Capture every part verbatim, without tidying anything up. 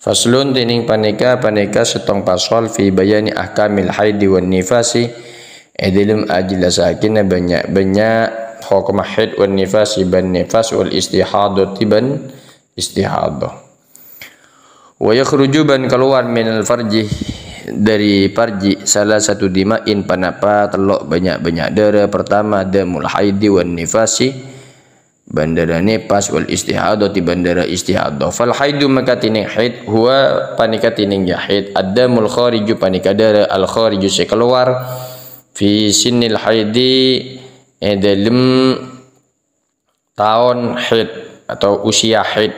Faslun, dening paneka, paneka settong pasal fi bayani ahkamil haidi wan nifasi, e dalem ajellasakenna bânnya'-bânnya' hokomma haid wan nifasi bân nifas wal istihadhati bân istihadhah. Wa yakhruju, bân kalowar, minal farji, dari farji, salasatu dima'in, panapa tello' bânnya'-bânnya' dârâ. Pertama, damul haidi wan nifasi, bân dârâ nifas, wal istihadhati, bân dârâ istihadhah. Fal haidu, maka dening haid, huwa, paneka dening ya haid, ad-damul khariju, paneka dârâ al khariju sè kalowar, fi sinnil haidi, e dalem taon haid atau usia haid.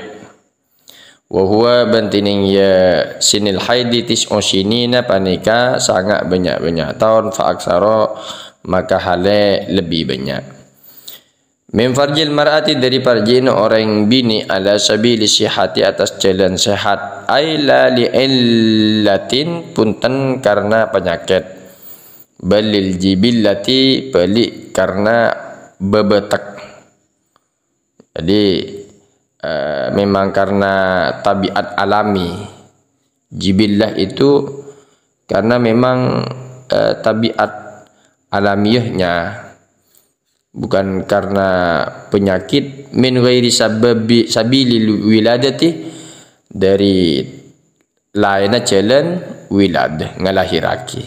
Wa huwa, bân dening ya sinnil haidi, tis'u sinina, paneka sanga' bânnya'-bânnya' taon, fa aktsara, maka hale lebbi bânnya'. Min farjil mar'ati, dari farjina orèng binè', ala sabili sihhati, atas jalan sehat, ai la li illatin, bhunten karna panyakèt, bal lil jibillati, bali karna bâbâtek. Jadi, eh, memang karena tabiat alami. Jibillah itu karena memang, eh, tabiat alamiahnya, bukan karena penyakit. Min ghairi sababi, sabili wiladati, dari laènna jalan wiladah, ngalahèrraghi.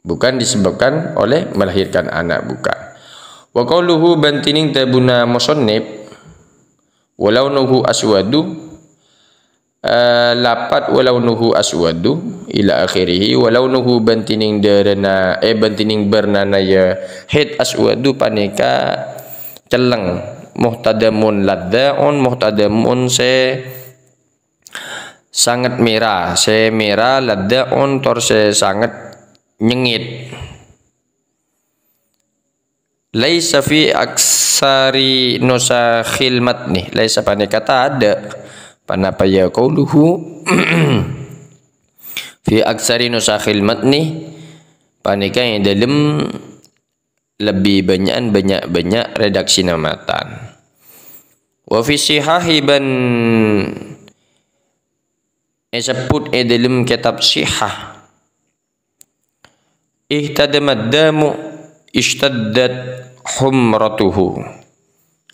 Bukan disebabkan oleh melahirkan anak, bukan. Wa qauluhu, bân dening dhâbuna musannif, "Wa launuhu aswadu," eh, lafat "wa launuhu aswadu" ila akhirih, "wa launuhu," bân dening dârâna, eh, bân dening bârnana ya haid, "aswadu," paneka celleng, "muhtadamun ladhdha'un," muhtadamun sè sanget mèra, sè mèra, "ladhdha'un," tor sè sanget nyengngit. "Laisa fi aktsari nusakhil matni." Laisa paneka tadâ'. Panapa ya qauluhu? "Fi aktsari nusakhil matni." Paneka è dâlem lebbi bânnya'an, bânnya'-bânnya' redaksina matan. "Wa fi sihahi," bân èsebbhut è dâlem kètab Sihah. "Ihtadama ad-damu ishtaddat humratuhu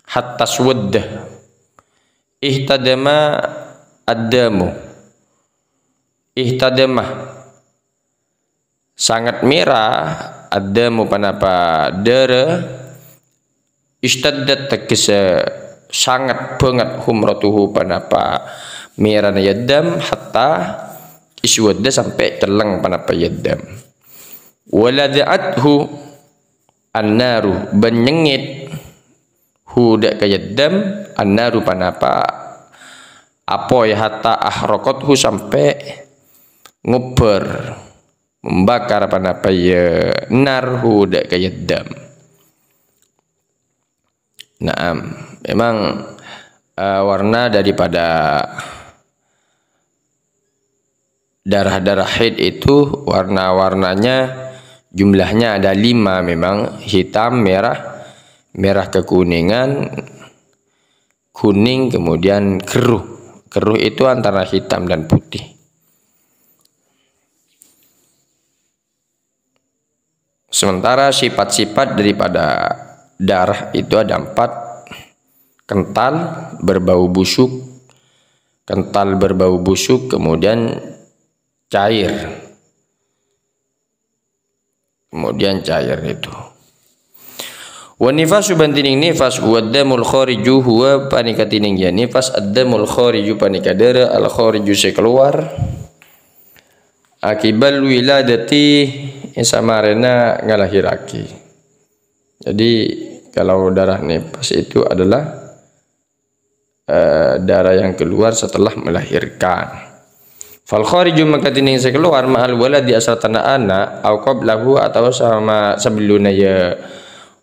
hatta swadda." Ihtadama ad-damu. Ihtadama. Sanget mèra, ad-damu panapa dârâ, ishtaddat tegghâ sanget bânget, humratuhu panapa mèrana ya dam, hatta iswadda sampè' celleng panapa ya dam. Wa ladha'athu an-naru, bân nyengngit hu dâ' ka ya dam, an-naru panapa apoy, hatta ahraqathu sampè' ngobbhâr, membakar panapa ya nar hu dâ' ka ya dam. Naam, memang, eh, warna daripada darah-darah haid itu warna-warnanya jumlahnya ada lima memang, hitam, merah, merah kekuningan, kuning, kemudian keruh. Keruh itu antara hitam dan putih. Sementara sifat-sifat daripada darah itu ada empat, kental, berbau busuk, kental berbau busuk, kemudian cair. Kemudian cair itu. Wa nifasu, bân dening nifas, huwa damul khariju, huwa panèka dening ya nifas, ad-damul khariju panèka dârâ, al-khariju sè kalowar. Aqibal wiladati, samarèna ngalahèrraghi. Jadi, kalau darah nifas itu adalah, eh, darah yang keluar setelah melahirkan. Fal khariju maka dening sè kalowar ma'al waladi asartana ana', au qablahu atawa sama sabellunna ya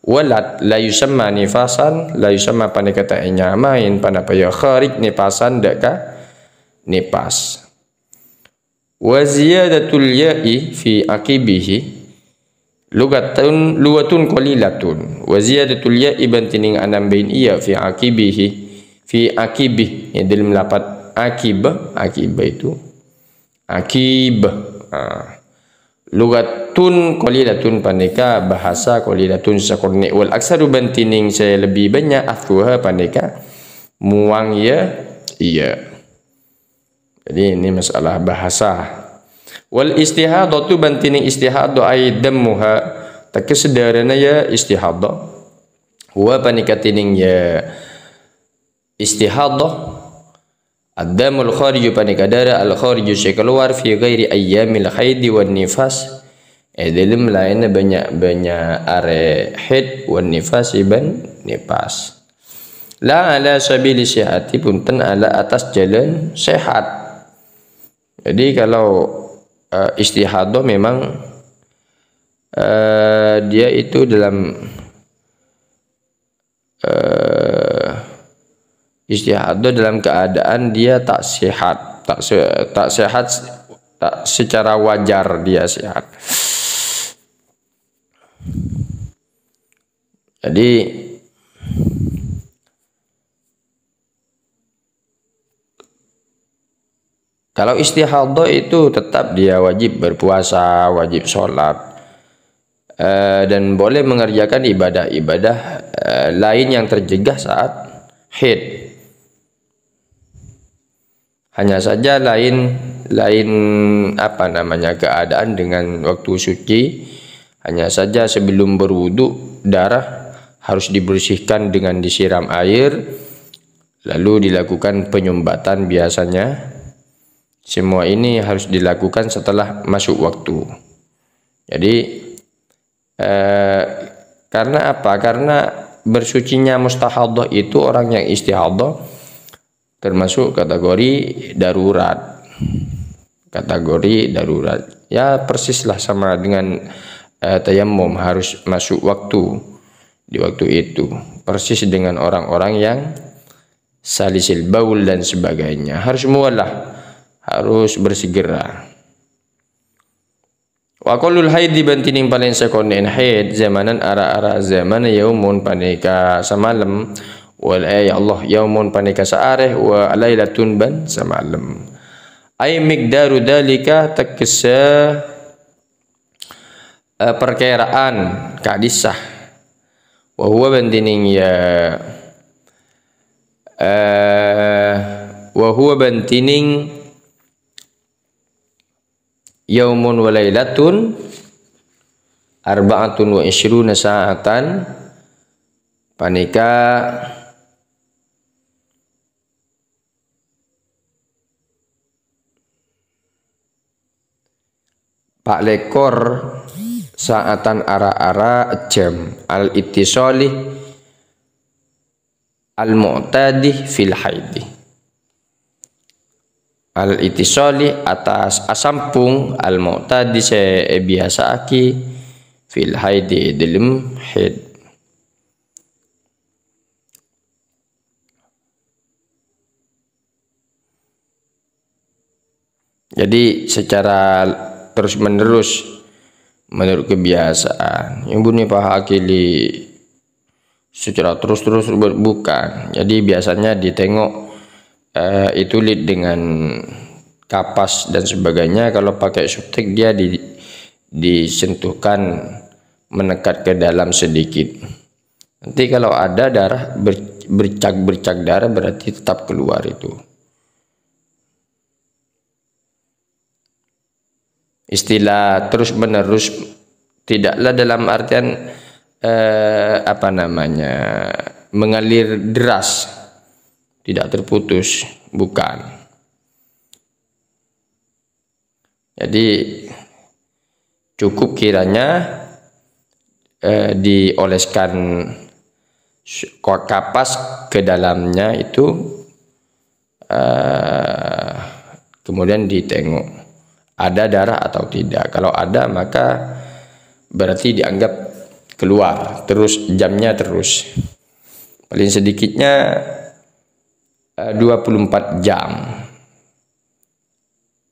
walad, la yusamma nifasan, la yusamma panèka ta' ènyamaè panapa ya kharij nifasan dâ' ka nifas. Wa ziyadatul ya'i fi aqibihi lugatun, lugatun qalilatun. Wa ziyadatul ya'i bân dening anambâi ya fi aqibihi, fi aqibih, ya, dâlem lafat Akibah, akibah itu. Akibah. Nah. Lughatun qalilatun panèka bahasa qalilatun sakonè'. Wal aksaru bân dhinèng sè lebbi bânnya' akhduha panèka muwang ya, iyâ. Jadi ini masalah bahasa. Wal istihadatu bân dhinèng istihadah ai dammuha. Teges dârâna ya istihadah. Wa panèka dhinèng ya istihadah. Ad-damul khariju panèka dârâ al-khariju sè kalowar fi ghairi ayyamil haidi wan nifas. È dâlem laènna bânnya'-bânnya' arè haid wan nifas bân nifas. La ala sabili sihati, bhunten ala atas jalan sehat. Jadi kalau, eh, istihadah memang, eh, dia itu dalam, eh, istihadah dalam keadaan dia tak sehat, tak se-, tak sehat, tak secara wajar dia sehat. Jadi, kalau istihadah itu tetap dia wajib berpuasa, wajib sholat, eh, dan boleh mengerjakan ibadah-ibadah, eh, lain yang terjegah saat haid. Hanya saja lain, lain, apa namanya, keadaan dengan waktu suci. Hanya saja sebelum berwudu, darah harus dibersihkan dengan disiram air, lalu dilakukan penyumbatan biasanya. Semua ini harus dilakukan setelah masuk waktu. Jadi, eh, karena apa? Karena bersucinya mustahadah itu orang yang istihadah termasuk kategori darurat. Kategori darurat. Ya, persislah sama dengan, eh, tayammum, harus masuk waktu di waktu itu. Persis dengan orang-orang yang salisil baul dan sebagainya. Harus muwalah, harus bersegera. Wa aqallul haidi bân dhinèng palèng sakonè'en haid, zamanan ara-ara zaman, yaumun panèka samalem, wal, eh, ya Allah, yaumun panèka saarè, wa lailatun bân samalem. Ai miqdaru dzalika, tegessa, eh, perkiraan ka'dissa. Wa huwa bân dhinèng ya, eh, wa huwa bân dhinèng yaumun wa lailatun arba'atun wa isyruna sa'atan, panèka pa' lèkor sa'atan, ara-ara jam, al-ittisali al-mu'tadi fil haidi. Al-ittisali atas asambhung al-mu'tadi sè èbiyasa'aghi fil haidi è dâlem haid. Jadi, secara terus-menerus, menurut kebiasaan, yang bunyi paha akili secara terus-terus, bu-, bukan. Jadi, biasanya ditengok, eh, itu lead dengan kapas dan sebagainya. Kalau pakai subtek, dia di-, disentuhkan, mendekat ke dalam sedikit. Nanti kalau ada darah ber-, bercak-bercak darah, berarti tetap keluar itu. Istilah terus-menerus tidaklah dalam artian, eh, apa namanya, mengalir deras, tidak terputus, bukan. Jadi, cukup kiranya, eh, dioleskan s-, ko-, kapas ke dalamnya itu, eh, kemudian ditengok ada darah atau tidak. Kalau ada, maka berarti dianggap keluar, terus jamnya terus. Paling sedikitnya, eh, dua puluh empat jam.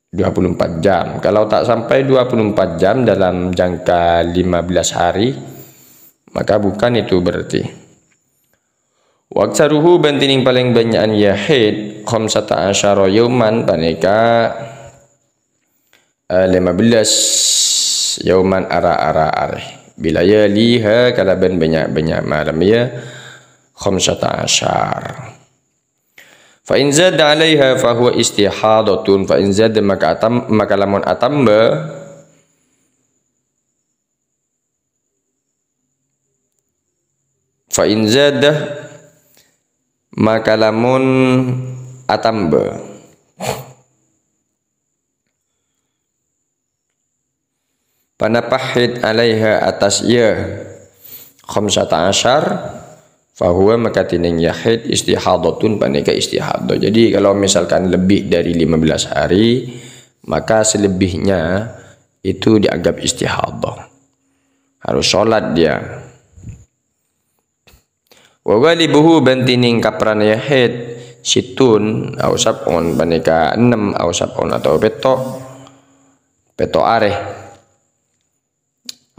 Dua puluh empat jam. Kalau tak sampai dua puluh empat jam dalam jangka lima belas hari, maka bukan itu berarti. Wa aktsaruhu, bân dhinèng palèng bânnya'an yâ haid, khamsata asyara yauman, panèka, eh, lima belas yauman ara-ara arè. Bilayaliha, kalabân bânnya'-bânnya' malem yâ, khamsata asyar. Fa in zada 'alaiha fa huwa istihadatun, fa in zada maka atam-, maka lamun atamba, fa in zada maka lamun atamba. Panapa haid 'alaiha atas yâ khamsata asyar, fa huwa maka dhinèng yâ haid istihadatun, panèka istihadah. Jadi kalau misalkan lebih dari lima belas hari, maka selebihnya itu dianggap istihadah. Harus sholat dia. Wa ghalibuhu, bân dhinèng kaprana yâ haid, sittun au sab'un, panèka ennem au sab'un atau pètto', pètto' arè.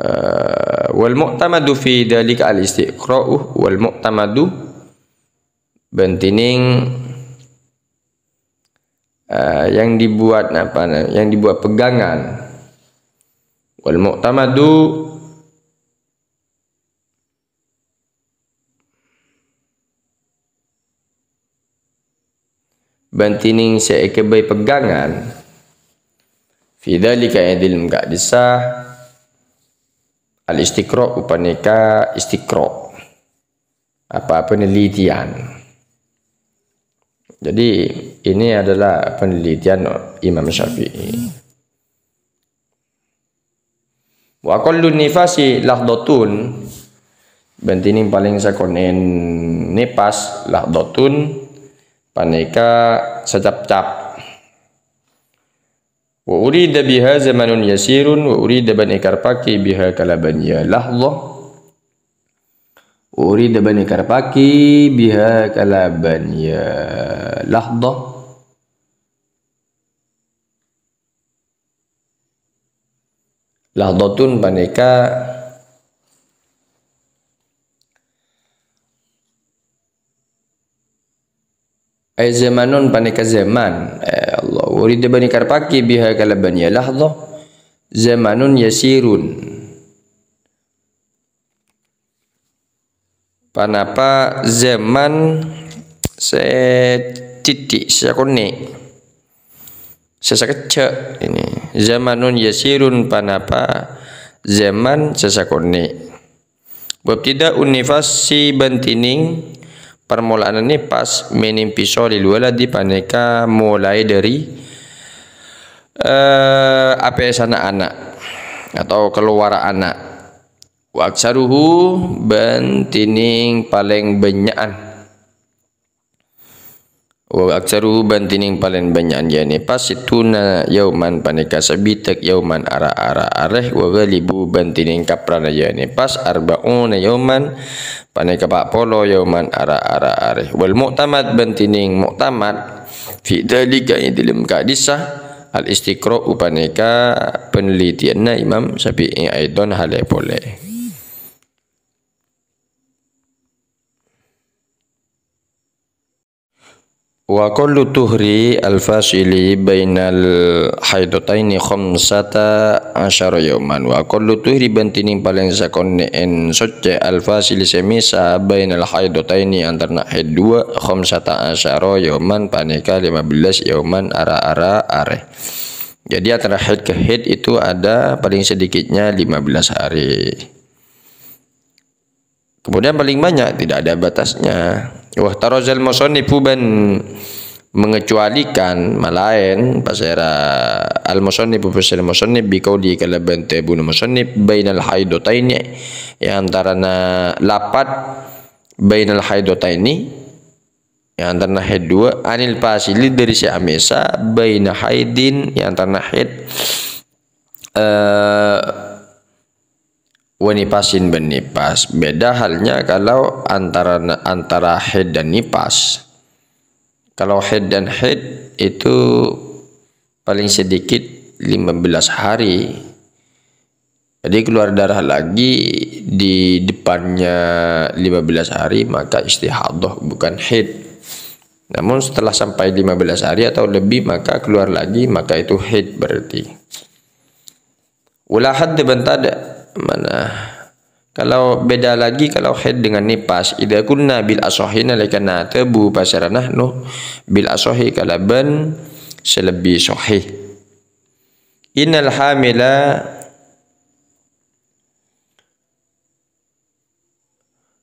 Eh, wal mu'tamadu fi dzalika al-istiqra'u, wal mu'tamadu, bân dhinèng, eh, yang dibuat apa, yang dibuat pegangan. Wal mu'tamadu, bân dhinèng sè èghâbây pegangan, fi dzalika, è dhâlem ka'dissa, al-istiqra', panèka istiqra'. Apa, penelitian. Jadi, ini adalah penelitian Imam Syafi'i. Wa aqallu nifasi lahdhatun, bân dhinèng palèng sakonè'è nipas, lahdhatun, panèka sacapcap. Wa urida biha zamanun yasirun, wa urida bân èkarepaghi biha kalabân yâ lahdhah. Wa urida bân èkarepaghi biha kalabân yâ lahdhah. Lahdhatun panèka, ay zamanun panèka zaman. Eh, Allah, urida bân èkarepaghi biha kalabân yâ lahdhah, zamanun yasirun. Panapa zaman sè cidhi', sè sakonè', sè sakejjhâ' ini. Zamanun yasirun, panapa zaman sè sakonè'. Wabtida'un nifasi, bân dhinèng parmolaanna nipas, min infisalil waladi, panèka molaè dhâri, eh, apèsanna ana' atau kalowarra ana'. Wa aktsaruhu, bân dhinèng palèng bânnya'an. Wa aktsaruhu, bân dhinèng palèng bânnya'an yâ nipas, sittuna yauman, panèka sabidhâk yauman, ara-ara arè. Wa ghalibu, bân dhinèng kaprana yâ nipas, arba'una yauman, panèka pa' polo yauman, ara-ara arè. Wal mu'tamad, bân dhinèng mu'tamad, fi dzalika, è dhâlem ka'dissa, al-istiqra'u, panèka penelitianna Imam Syafi'i, aidon, halè polè. Wa aqallu tuhri al-fasili bainal haidhataini khamsata asyara yauman. Wa aqallu tuhri, bân dhinèng palèng sakonè'è soccè, al-fasili sè misa, bainal haidhataini, antarana haid duwâ', khamsata asyara yauman, panèka lima belas yauman, ara-ara arè. Jadi antara haid ke haid itu ada paling sedikitnya lima belas hari. Kemudian paling banyak tidak ada batasnya. Wahtarazal musannifu, bân mengecualikan, malaèn, pasèra al-musannifu, pasèra musannif, biqauli, kalabân dhâbuna musannif, bainal haidhataini, è antarana lapat bainal haidhataini, è antarana haid duwâ', anil fasili, dhâri sè amesa, baina haidin, è antarana haid, eh, wa nifasin bân nipas. Beda halnya kalau antara, antara haid dan nipas. Kalau haid dan haid itu paling sedikit lima belas hari. Jadi keluar darah lagi di depannya lima belas hari, maka istihadah, bukan haid. Namun setelah sampai lima belas hari atau lebih, maka keluar lagi, maka itu haid berarti. Wala hadda bân tadâ', mana? Kalau beda lagi kalau haid dengan nifas, idza kunna bil asohi, nalèkana tèbu pasèra nahnu, bil asohi kalabân sè lebbi sohih. Innal hamila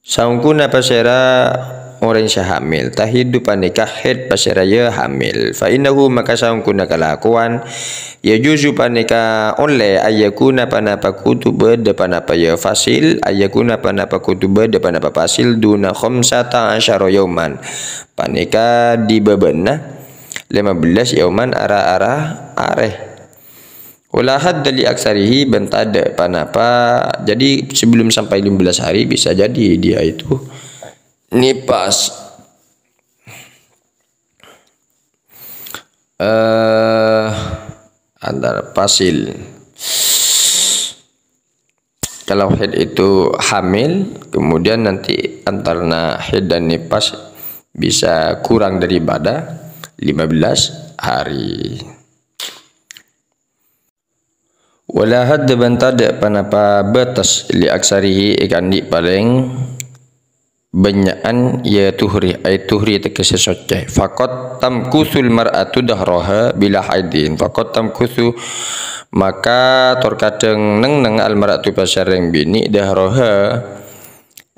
Saongghuna pasèra orèng sè hamil, tahidu panèka haid pasèra yâ hamil. Fa innahu maka saongghuna kalakowan, yajuzu panèka ollè, ayyakuna panapa kudu bâdâ panapa yâ fasil, ayyakuna panapa kudu bâdâ panapa fasil, duna khamsata asyara yauman. Panèka di bâbâna lima belas yauman ara-ara arè. Wala hadda li aksarihi, bân tadâ' panapa. Jadi sebelum sampai lima belas hari bisa jadi dia itu nifas. Eh, antara fasil. Kalau haid itu hamil, kemudian nanti antara haid dan nifas bisa kurang daripada lima belas hari. Wala hadda bân tadâ' panapa bâtes li aksarihi èkandi' palèng bânnya'an yâ tuhri, ai tuhri tegese soccè. Faqad tamkusul mar'atu dahraha bila haidin. Faqad tamkusu maka tor kadhâng neng-neng al mar'atu pasèrèng binè' dahraha,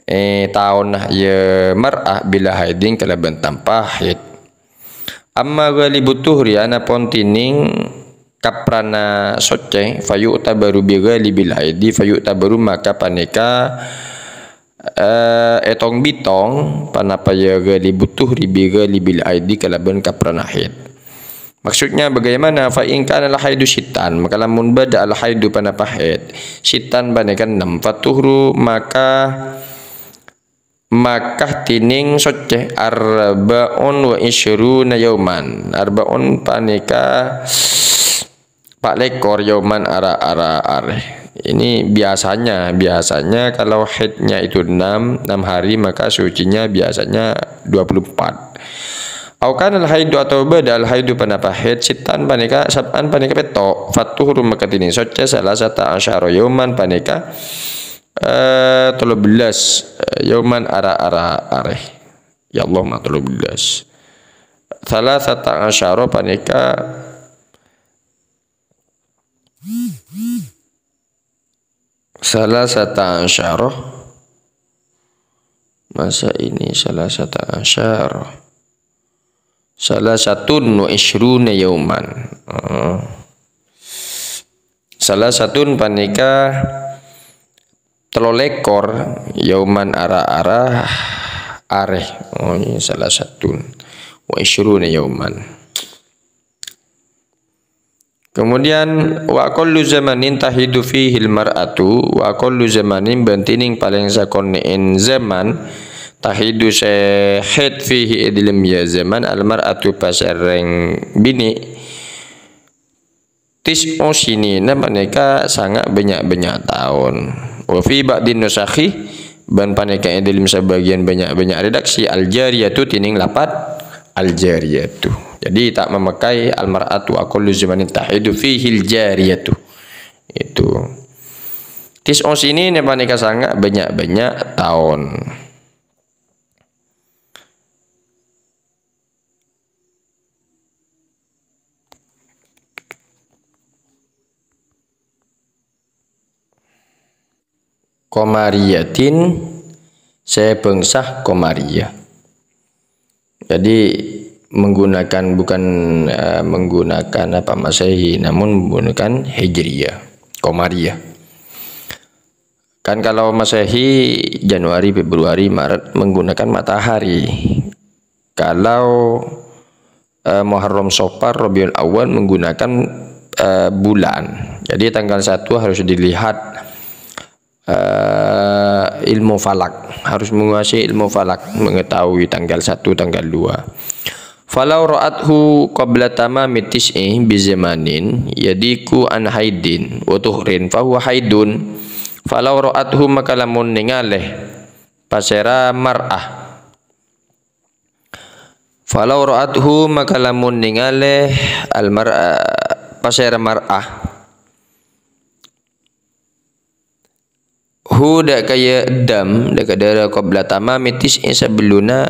eh, taonna yâ mar'ah bila haidin kalabân tanpa haid. Amma ghalibut tuhri, anapon dhinèng kaprana soccè, fayu'tabaru bi ghalibil haidi, fayu'tabaru maka panèka, eh, ètong-bitong, panapa yâ ghalibut tuhri bi ghalibil haidi kalabân kaprana haid. Maksudnya bagaimana? Fa in kana al haidu sittan, maka lamun bâdâ al haidu panapa haid, sittan panèka ennem, fatuhru maka Makkah dhinèng soccè arba'un wa isyruna yauman. Arba'un panèka pa' lèkor yauman ara-ara arè. Ini biasanya, biasanya kalau haidnya itu enam, enam hari, maka sucinya biasanya dua puluh empat. Au kana al-haidu atau bâdâ al-haidu panapa haid, sittan panèka, sab'an panèka pètto', fatuhru maka dhinèng soccè salasata asyara yauman panèka eh, tello bellas, eh, yauman ara-ara arè. Ya Allah, ma' tello bellas. Salasata asyara panèka, salasata asyara. Masa ini salasata asyara. Salasatun wa isyruna yauman. Oh. Salasatun panèka tello lèkor yauman ara-ara arè. Oh, ini salasatun. Wa isyruna yauman. Kemudian, wa aqallu zamanin tahidu fihil mar'atu, wa aqallu zamanin bân dhinèng palèng sakonè'èn zaman, tahidu sè haid fihi è dhâlem yâ zaman, al mar'atu pasèrèng binè', tis'u sinina panèka sanga' bânnya'-bânnya' taon. Wa fi ba'din nusakhi, bân panèka è dhâlem sabâgiyân bânnya'-bânnya' redaksi, al jariyatu dhinèng lafat al jariyatu. Jadi ta' mamèkkè al mar'atu aqallu zamanin tahidu fihil jariyatu. Itu. Tis'u sinina panèka sanga' bânnya'-bânnya' taon. Qamariyatin, sè bângsa Qamariyah. Jadi, menggunakan, bukan, eh, menggunakan apa, Masehi, namun menggunakan Hijriyah, Qamariyah. Kan kalau Masehi, Januari, Februari, Maret menggunakan matahari. Kalau, eh, Muharram, Safar, Rabiul Awal menggunakan, eh, bulan. Jadi tanggal satu harus dilihat, eh, ilmu falak. Harus menguasai ilmu falak, mengetahui tanggal satu, tanggal dua. Falau ra'athu qabla tamami tis'i bi zamanin yadiku an haidin wa tuhrin fahuwa haidun. Falau ra'athu maka lamun nèngalè pasèra mar'ah. Falau ra'athu maka lamun nèngalè al-mar'a, pasèra mar'ah. Hu dâ' kaya dam, dâ' ka dârâ qabla tamami tis'i sabellunna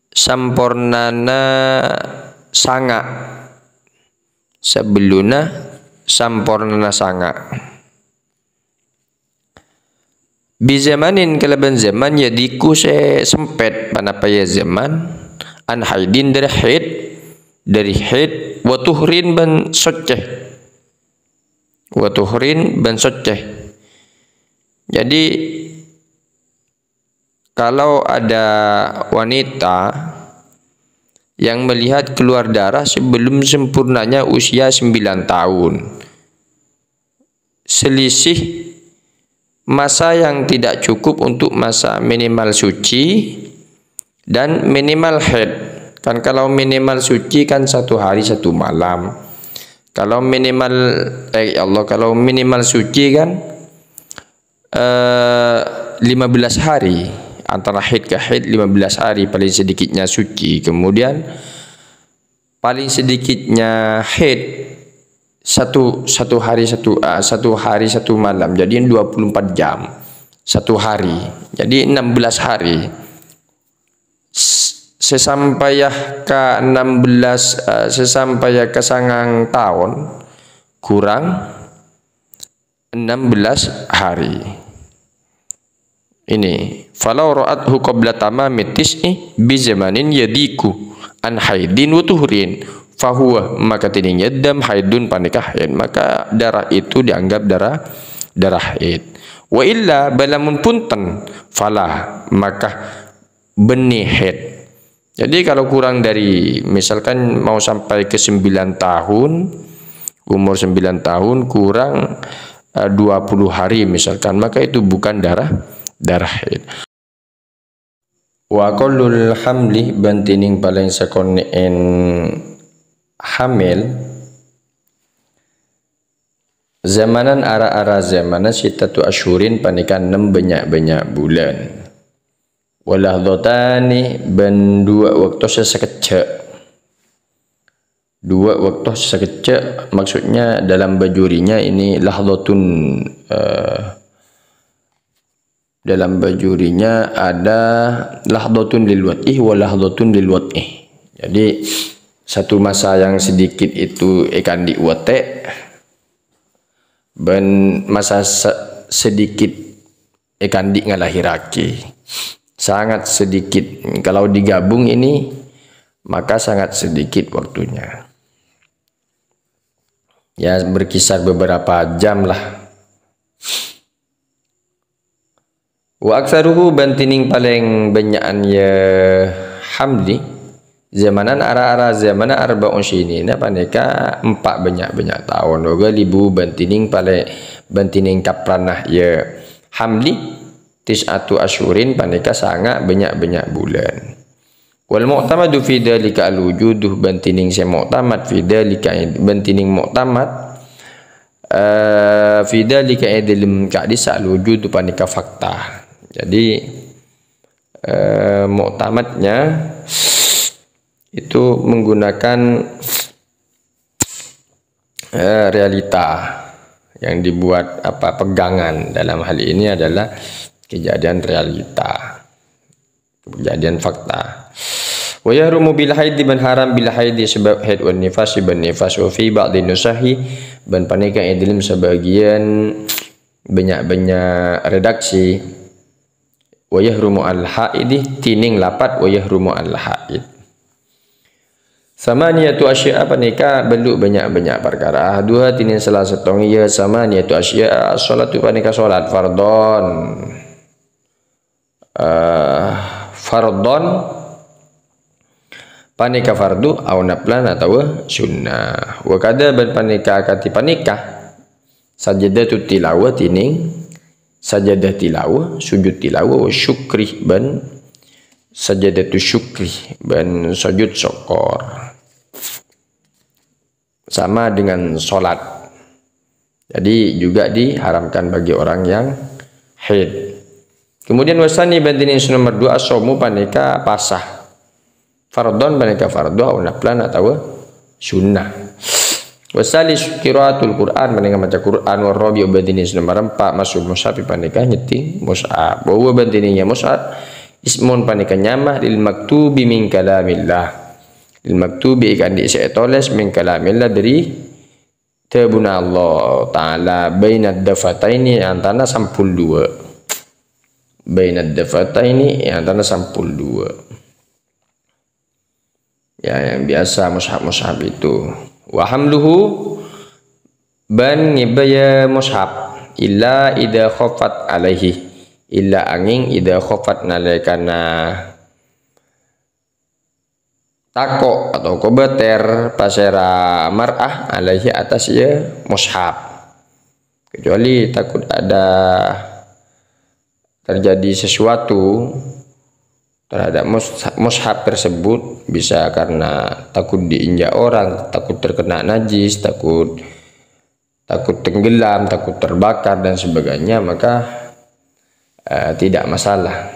sampornana sanga'. Sabellunna sampornana sanga'. Bizamanin kalabân zaman yadhiku sè sempèt, ponapa yâ zaman, an haidin dâri haid, dâri haid, wa tuhrin bân soccè. Wa tuhrin bân soccè. Jadi, kalau ada wanita yang melihat keluar darah sebelum sempurnanya usia sembilan tahun, selisih masa yang tidak cukup untuk masa minimal suci dan minimal haid. Kan kalau minimal suci kan satu hari satu malam. Kalau minimal, eh, ya Allah, kalau minimal suci kan, eh, lima belas hari. Antara haid ke haid lima belas hari paling sedikitnya suci. Kemudian paling sedikitnya haid satu, satu hari satu, ah, satu hari satu malam. Jadi dua puluh empat jam. Satu hari. Jadi enam belas hari. S-, sè sampaya ka enam belas, eh, sè sampaya ka sangang taon kurang enam belas hari. Ini, "Falau ra'athu qabla tamami tis'i bizamanin yadhiku an haidin wa tuhrin, fahuwa," maka tènèng yâ dam haidun panèka haid, maka darah itu dianggap darah, darah haid. Wa illa, bâ lamun bhunten, fala, maka bânnè haid. Jadi kalau kurang dari, misalkan mau sampai ke sembilan tahun, umur sembilan tahun kurang, eh, dua puluh hari misalkan, maka itu bukan darah, darah haid. Wa aqallul hamli bân tènèng palèng sakonè'èn hamil, zamanan ara-ara zamana sittatu asyhurin panèka ennem bânnya'-bânnya' bulân. Wa lahdhatani bân duwâ' bâkto sè sakejjhâ'. Duwâ' bâkto sè sakejjhâ', maksudnya dalam baju dirinya ini lahdhatun, eh, dalam baju dirinya ada lahdhatun lil wad'i wa lahdhatun lil wad'i. Jadi, satu masa yang sedikit itu èkandi' watè', bân masa se-, sedikit èkandi' ngalahèraghi. Sangat sedikit. Kalau digabung ini, maka sangat sedikit waktunya. Ya, berkisar beberapa jam lah. Wa aktsaruhu bân tènèng palèng bânnya'an yâ hamli, zamanan ara-ara zamana arba'u sinina panèka empa' bânnya'-bânnya' taon. Wa ghalibu bân tènèng palè-, bân tènèng kaprana yâ hamli, tis'atu asyhurin panèka sanga' bânnya'-bânnya' bulân. Wal mu'tamadu fi dzalika al-wujudu, bân tènèng sè mu'tamad fi dzalika, bân tènèng mu'tamad, eh, fi dzalika, è dhâlem ka'dissa' al-wujudu panèka fakta. Jadi, eh, mu'tamadnya itu menggunakan, eh, realita yang dibuat, apa, pegangan dalam hal ini adalah kejadian realita, kejadian fakta. Wa yahrumu bil haidi, bân haram bil haidi sabâb haid, wan nifasi bân nifas, wa fi ba'dhin nusahi, bân panèka è dhâlem sabâgiyân bânnya'-bânnya' redaksi, wa yahrumu al haidi, tènèng lafat wa yahrumu al haid. Samaniyatu asya'a panèka bâllu' bânnya'-bânnya' parkara. Ahaduha tènèng sala sèttong yâ samaniyatu asya'a, as-shalatu panèka shalat fardhon. Eh, fardhon panèka fardhu, au naflan atawa sunnah. Wa kadza bân panèka akadhi panèka. Sajadatut tilawah tènèng sajadah tilawah, sujud tilawah, wa syukri bân sajadatus syukri bân sujud syukur. Sama dengan sholat. Jadi juga diharamkan bagi orang yang haid. Kemudian wasani bandini nomor dua, asomu paneka pasa. Fardhon paneka fardhu, au naflan atawa sunnah. Wasalis qiraatul Qur'an, paneka maca Qur'an, warabi bandini nomor empat, masul mushaf paneka nyeddhing mushaf. Bahwa bandini mushaf, ismun paneka nyama lil maktubi min kalamillah. Lil maktubi kan di sè ètolès min kalamillah dhâri dhâbuna Allah Ta'ala, bainad dafataini, antara sampul dua. Bainad dafataini, antara sampul dua. Ya, yang biasa mushaf-mushaf itu. Wa hamluhu, bân ngibâ ya mushaf. Illa idza khafat alaihi. Illa angèng idza khafat nalèkana tako' atau kobâtèr pasèra mar'ah alaihi atas ya mushaf. Kecuali takut ada terjadi sesuatu terhadap mus-, mushaf tersebut, bisa karena takut diinjak orang, takut terkena najis, takut, takut tenggelam, takut terbakar dan sebagainya, maka, eh, tidak masalah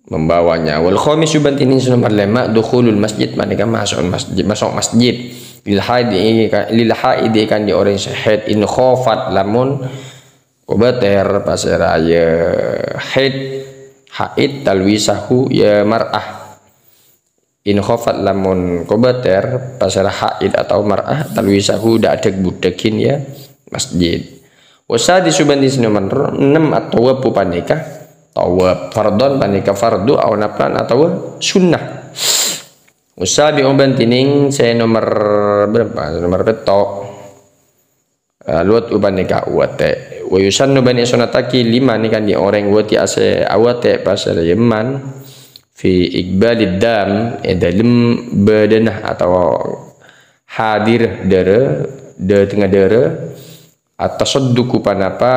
membawanya. Wal khamisu bandini nomor lima, dukhulul masjid, paneka masuk masjid, masuk masjid. Lil haidi, lil haidi kan di orang sè haid, in khafat, lamun kobâtèr pasèra ya haid, haid talwisahu ya mar'ah. In khafat lamun kobâtèr pasèra haid atau mar'ah talwisahu dâ'-, dâk-budâkin ya masjid. Wasadisu bandini nomor enam, at-thawafu paneka thawaf. Fardhon paneka fardhu, au naflan atawa sunnah. Wasabi'u bandini sè nomor berapa? Nomor pètto'. Eh, luwat upaneka awatè'. Wa yusannu bân èsonnataghi lima nèka dhi orèng wati asè awatè' pasèra yemman fi iqbalid dam, è dâlem bâdâna atau hadir dârâ, dâtengnga dârâ, at-tasadduqu panapa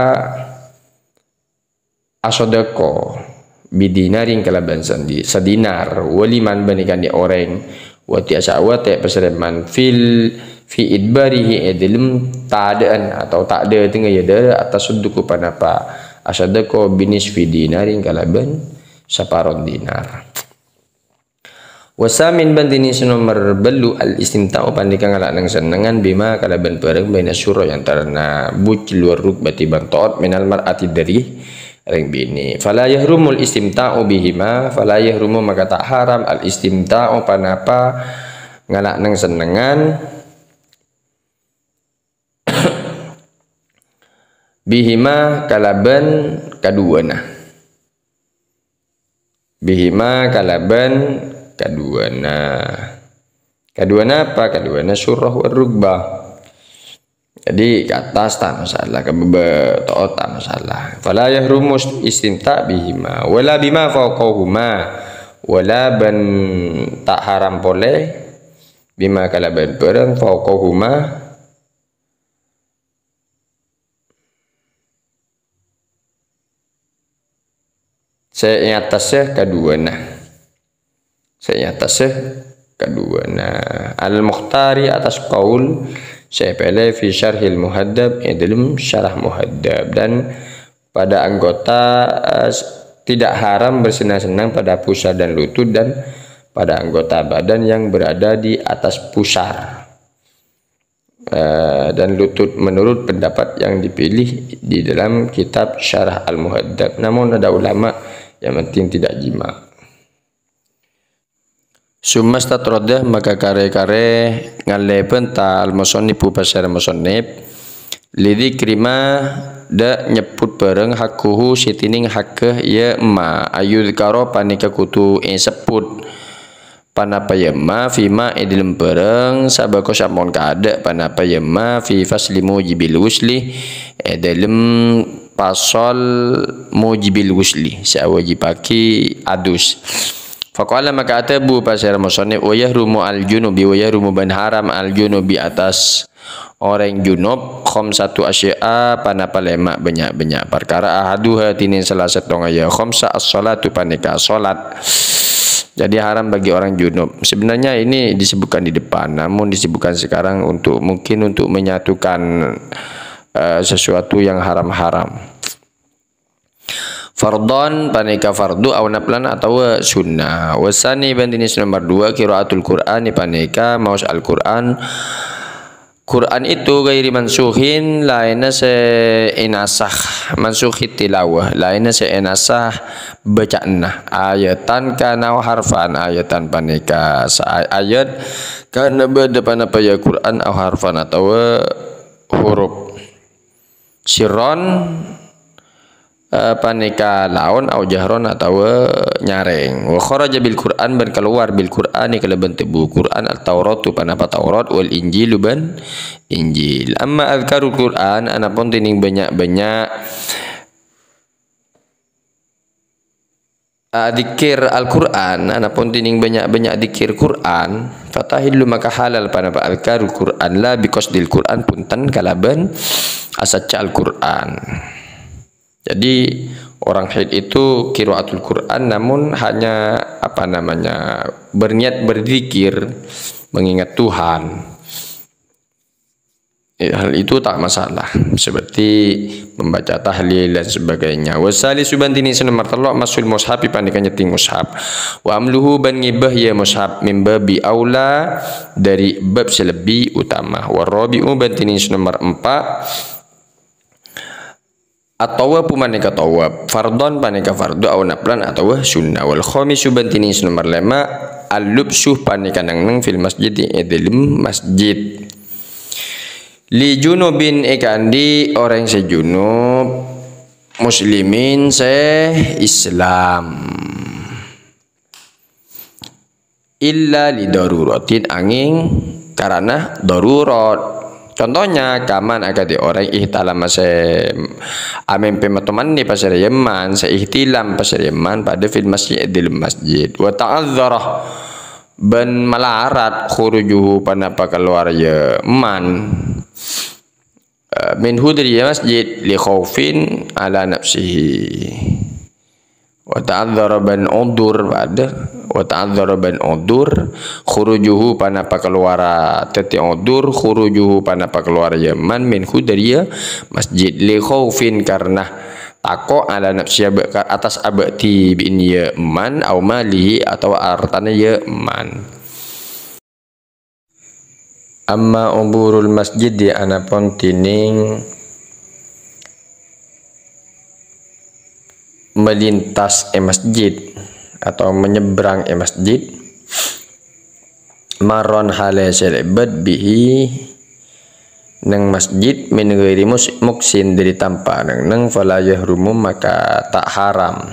asodako bidinarin kalabân sandi-, sadinar, waliman bâni kandhi orèng wati asa awatè' pasèra yemman fil, fi idbarihi, è dâlem tadâ'ân atau ta' dâtengnga ya dârâ, at-tasadduqu panapa asodako binisfi dinarin kalabân saparo dinar. Wasamin bandini sè nomer bellu' al-istimta'u panèka ngala' neng-sennengngan bima kalabân bhâreng baina surra è antarana bujul war rukbati bân to'ot minal mar'ati dâri rèng binè'. Fala yahrumul istimta'u bihima, fala yahrumu maka ta' haram al-istimta'u panapa ngala' neng-sennengngan bihima kalabân kaduwâna. Bihima kalabân kaduwâna. Kaduwâna apa? Kaduwâna surra war rukbah. Jadi, ka attas ta' masalah, ka bâbâ to'ot ta' masalah. Fala yahrumu istimta' bihima, wala bima fauqahuma, wala bân ta' haram polè bima kalabân bhâreng fauqahuma, sè è attassa kaduwâna. Sè è attassa kaduwâna. Al-Mukhtari atas qaul sè èpèlè fi Syarhil Muhadzab, è dâlem Syarah Muhadzab. Dan pada anggota, eh, s-, tidak haram bersenang-senang pada pusar dan lutut dan pada anggota badan yang berada di atas pusar. Eh, dan lutut menurut pendapat yang dipilih di dalam kitab Syarah Al-Muhadzab. Namun ada ulama yang penting tidak jima. Summa istatroda maka karè-karè ngallè bânta al-musannifu pasèra musannif. Lidzikri ma dâ' nyebbhut bhâreng hakkuhu sè dhinèng hakka ya ma ayyudzkara panèka kodhu èsebbhut. Panapa yemma, fima è dâlem bhâreng, sabaqo sampon kaadâ', panapa yemma, fi fasli mujibil ghusli, è dâlem pasal mujibil ghusli, sè awâjibhâghi adus. Faqala maka adhâbu pasèra musannif, wa yahrumu al junubi, wa yahrumu bân haram al junubi atas orèng junub, khamsatu asya'a, panapa lèma' bânnya'-bânnya' parkara, ahaduha dhinèng sala sèttonga ya khamsa as-shalatu panèka shalat. Jadi haram bagi orang junub. Sebenarnya ini disebutkan di depan, namun disebutkan sekarang untuk, mungkin untuk menyatukan, eh, sesuatu yang haram-haram. Fardhon panèka fardhu aw naflan atawa sunnah. Wasani bân jinis nomor dua, qiraatul Qur'ani panèka maos Al-Qur'an. Qur'an itu ghairi mansukhin, laènna sè ènasah, mansukhi tilawah, laènna sè ènasah bâca'anna. Ayatan kana aw harfan, ayatan panèka sa-, ayat kana bâdâ ponapa ya Qur'an aw harfan atawa huruf. Sirron, eh, panèka laon, au jahron atawa nyarèng. Wa kharaja bil Qur'an, bân kalowar bil Qur'ani kalabân tèbu Qur'an, At-Tauratu ponapa Taurat, wal Injilu bân Injil. Amma adzkarul Qur'an, anapon dhinèng bânnya'-bânnya' Ah, dzikir Al-Qur'an, anapon dhinèng bânnya'-bânnya' dzikir Qur'an, fatahillu maka halal ponapa adzkarul Qur'an, la biqasdil Qur'an, bhunten kalabân asajjhâ Al-Qur'an. Jadi, orang haid itu qiraatul Qur'an, namun hanya, apa namanya, berniat berzikir, mengingat Tuhan. Ya, hal itu tak masalah, seperti membaca tahlil dan sebagainya. Wasalisu bân dhinèng sè nomor tello', massul mushafi panèka nyèttèng mushaf. Wa hamluhu bân ngibâ ya mushaf, min babi aula, dâri bab sè lebbi utama. Warabi'u bân dhinèng sè nomor empa', At-thawafu panèka thawaf, fardhon panèka fardhu, au naflan atawa sunnah. Wal khamisu bân dhinèng sè nomor lèma', al-lubsu panèka neng-neng fil masjid, è dhâlem masjid. Li junubin èkaandi' orèng sè junub, muslimin sè Islam. Illa li daruratin, angèng karana darurat. Contohnya, kaman akadhi orèng ihtalama sè amèmpè mato mandi pas rèya emman, sè ihtilam pas rèya emman, padâ fil masjid, è dhâlem masjid. Wa ta'adzdzara, bân malarat, khurujuhu, ponapa kalowar ya emman. Eh, minhu dhâri masjid, li khaufin ala nafsihi. Wa ta'adzdzara bân udzur, padâ. Wa ta'adzdzara bân udzur, khurujuhu, ponapa kalowara, dhâddhi udzur, khurujuhu, ponapa kalowar ya emman, minhu dhâri ya masjid, li khaufin, karana tako' ala nafsihi, abâ-, ka-, atas abâ' dhibi'na ya emman, au malihi, atawa artana ya emman. Amma uburul masjidi, anapon dhinèng melintas è masjid atau menyeberang è masjid, marron halè sè lèbât bihi neng masjid, min ghairi mus-, muksin, dhâri tanpa neng-neng, fala yahrumu, maka ta' haram.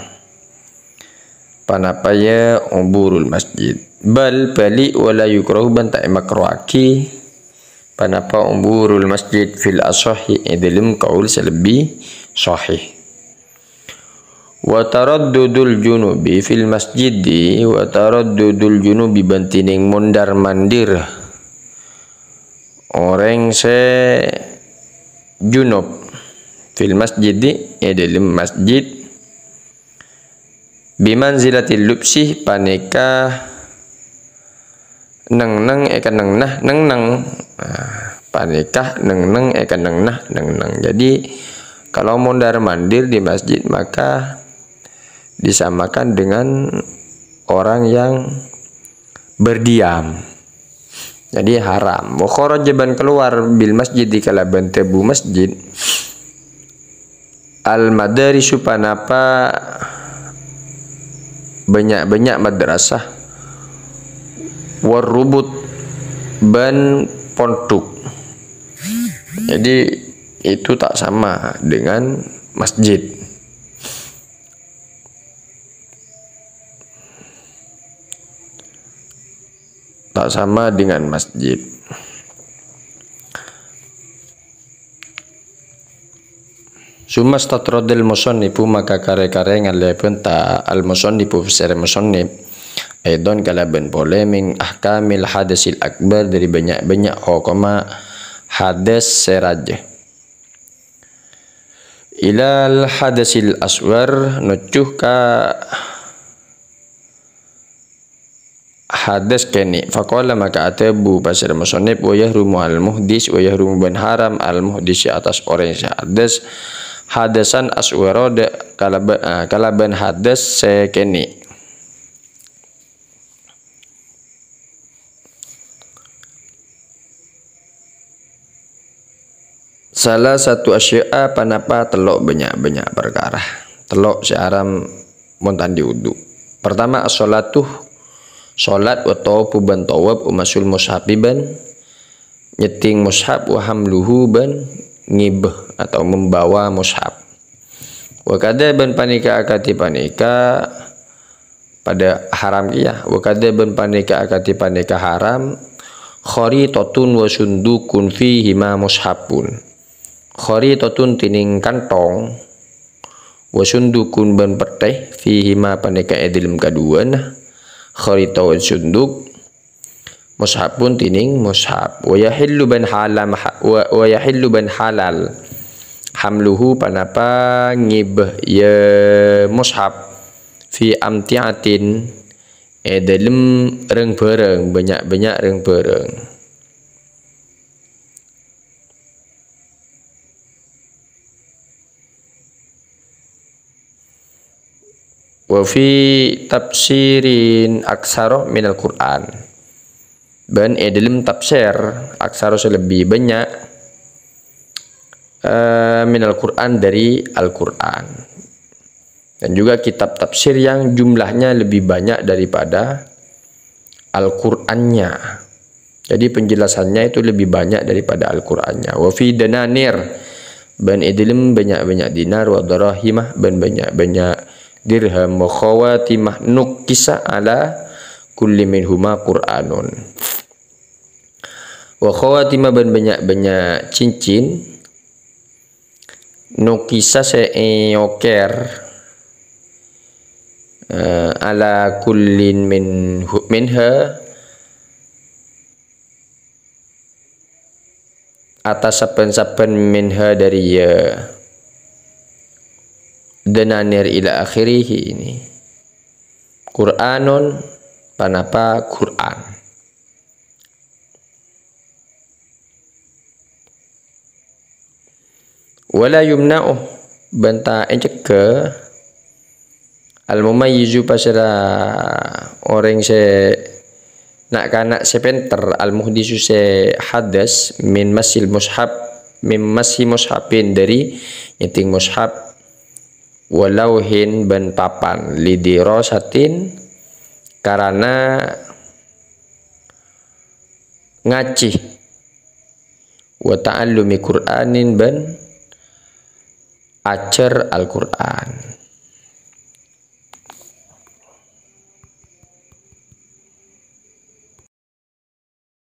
Ponapa ya uburul masjid? Bal, bali, wala yukrahu, bân ta' èmakruhaghi. Ponapa uburul masjid? Fil ashahhi, è dhâlem kaul sè lebbi sahih. Wa taraddudul junubi fil masjidi, wa taraddudul junubi bân dhinèng mondar-mandir orèng sè junub fil masjidi, è dhâlem masjid, bimanzilatil lubsi, panèka neng-neng è kennengnganna neng-neng. Nah, panèka neng-neng è kennengnganna neng-neng. Jadi, kalau mondar-mandir di masjid, maka disamakan dengan orang yang berdiam. Jadi haram. Wa kharaja bân kalowar bil masjidi kalabân tèbu masjid. Al madarisu ponapa bânnya'-bânnya' madrasah. War rubut bân pondhuk. Jadi itu tak sama dengan masjid. Tak sama dengan masjid. Summa statrodal musannifu, maka karè-karè ngallèbân ta al musannifu, sèrè musannif, aidon kalabân polè min ahkamil hadasil akbar, dhâri bânnya'-bânnya' hokomma hadas sè rajâ. Ilal hadasil asghar, nojjhu ka, hadas kènè'. Faqala, maka adhâbu pasèra musannif, "Wa yahrumu al muhdis, wa yahrumu bân haram al muhdis sè attas orèng sè hadas, hadasan asghara kalabân, ah, kalabân hadas sè kènè'." Salasatu asya'a, ponapa tello' bânnya'-bânnya' parkara. Tello' sè haram mon ta' andi' wudu. Pertama, as-sholatu, sholat, wa thawafu bân thawaf, wa massul mushafi bân nyèddhing mushaf, wa hamluhu bân ngibâ atau membawa mushaf. Wa kadza bân panèka akadhi panèka padâ haram kèya. Wa kadza bân panèka akadhi panèka haram, kharitatun wa sundukun fihima mushafun. Kharitatun dhinèng kanthong, wa sundukun bân pettè, fihima panèka è dhâlem kaduwâna, kharitah wa sunduk, mushafun dhinèng mushaf. Wa yahillu bân halam ha-, wa, wa yahillu bân halal. Hamluhu ponapa ngibâ ya mushaf. Fi amti'atin, è dhâlem rèng-bhârâng, bânnya'-bânnya' rèng-bhârâng. Wa fi tafsirin aktsara minal Qur'an. Bân è dhâlem tafsir aktsara sè lebbi bânnya', eh, minal Qur'an, dâri Al-Qur'an. Dan juga kitab tafsir yang jumlahnya lebih banyak daripada Al-Qur'annya. Jadi penjelasannya itu lebih banyak daripada Al-Qur'annya. Wa fi dananir, bân è dhâlem bânnya'-bânnya' dinar, wa darahimah, bân bânnya'-bânnya' dirham, wa khawatimah, nukkisa ala kulli minhuma Qur'anun. Wa khawatimah, bân bânnya'-bânnya' cincin, nukkisa sè èokèr, eh, ala kullin minhu-, minha, attas sabbhân-sabbhân minha dâri ya dananir ila akhirih ini. Qur'anun, ponapa Qur'an. Wala yumna'u, bân ta' èncegghâ, al-mumayyizu, pasèra orèng sè na'-kana' sè pènter, al-muhdisu, sè hadas, min massil mushaf, min massi mushafin, dâri nyèddhing mushaf, wa lauhin, bân papan, li dirasatin, karana ngajhi, wa ta'allumi Qur'anin, bân ajhâr Al-Qur'an.